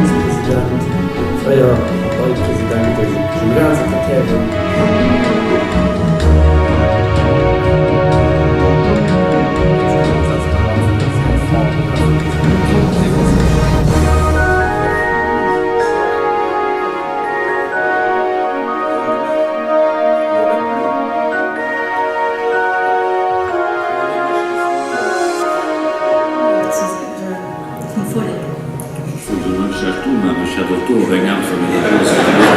Vizepresident, fréier Parteipresidenten, Generalsekretären. Ech wollt elo net schlecht doen, awer ech hätt och do op eng Äntwert, mee dat loosse ech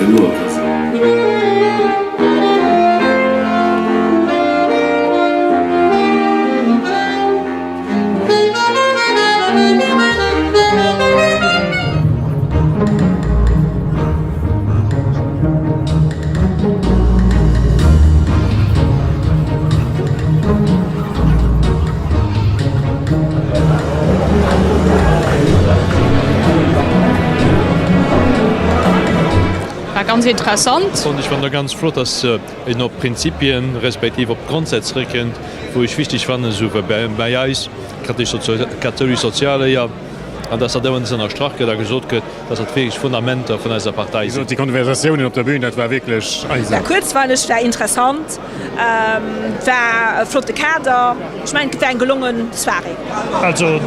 elo elo. Et ass. War ganz interessant. Fonnt ech wann der ganz flott, dass een op Prinzipien respektiv op d'Grondsätz zeréckkënnt, wou ech wichteg fannen, esou wéi bäi eis kathoulesch Sozialléier, an dass dat ëmmer nees ënnerstrach gëtt a gesot gëtt, dass dat wierklech Fundamenter vun eiser Partei sinn. Déi Konversatiounen op der Bühn, dat war wierklech Eisen. War kuerzweileg, war interessant, war e flotte Kader. Ech mengen et war eng gelongen Soirée. Also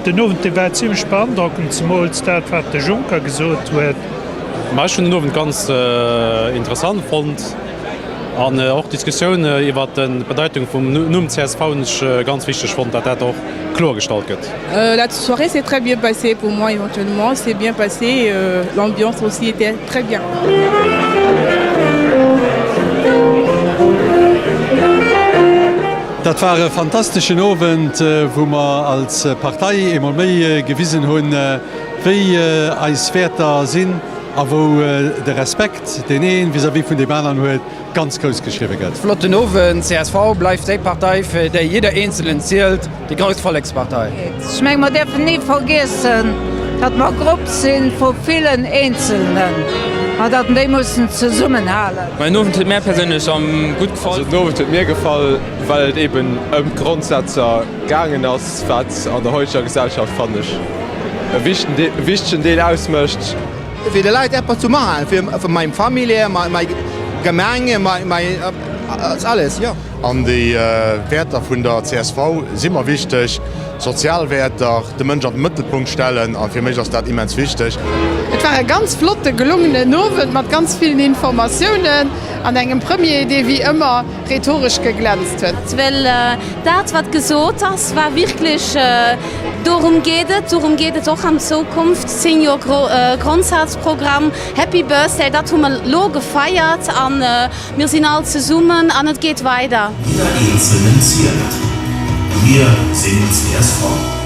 den Owend dee war zimlech beandrockend, zemools dat wat de Juncker gesot huet. Ma ech hunn den Owend ganz interessant fonnt an och d'Diskussioun iwwert d'Bedeitung vum Numm csv hunn ech ganz wichteg fonnt, datt dat och kloergestallt gëtt. La soirée s'est très bien passée pour moi éventuellement s'est bien passée l'ambiance aussi était très bien. Dat war e fantasteschen Owend, wou mer als Partei eemol méi gewisen hunn, wéi eis Wäerter sinn a wou de Respekt, deen ee vis-à-vis vun deem aneren huet, ganz grouss geschriwwe gëtt. Flotten Owend, csv bleift déi Partei, fir déi jidder Eenzelen zielt, déi grouss Vollekspartei. Ech menge mer däerfen ni vergiessen, datt mer e Grupp si vu villen Eenzelnen an datt déi mussen zesummenhalen. Mäin Owend huet mär perséinlech am gutt gefall. Also den Owend huet mir gefall, well et eben ëm d'Grondsätzer gaangen ass, wat an der heuteger Gesellschaft, fannen ech, e wichtegen Deel ausmécht. Fir de Leit eppes zu maachen, fir meng Famillje, mei Gemeng, mei alles, jo. An déi Wäerter vun der csv si mer wichteg, sozial Wäerter, de Mënsch an de Mëttelpunkt stellen, a fir mech ass dat immens wichteg. Et war e ganz flotte gelungenen Owend mat ganz villen Informatiounen an engem Premier, dee wéi ëmmer rhetoresch geglänzt huet. Well dat, wat gesot ass, war wierklech, Dorum geet et, dorum geet et och an Zukunft, 10 Joer Grondsazprogramm, Happy Birthday, dat hu mer elo gefeiert a mir sinn all zesummen an et geet weider. Jidder Eenzelnen zielt. Mir sinn csv.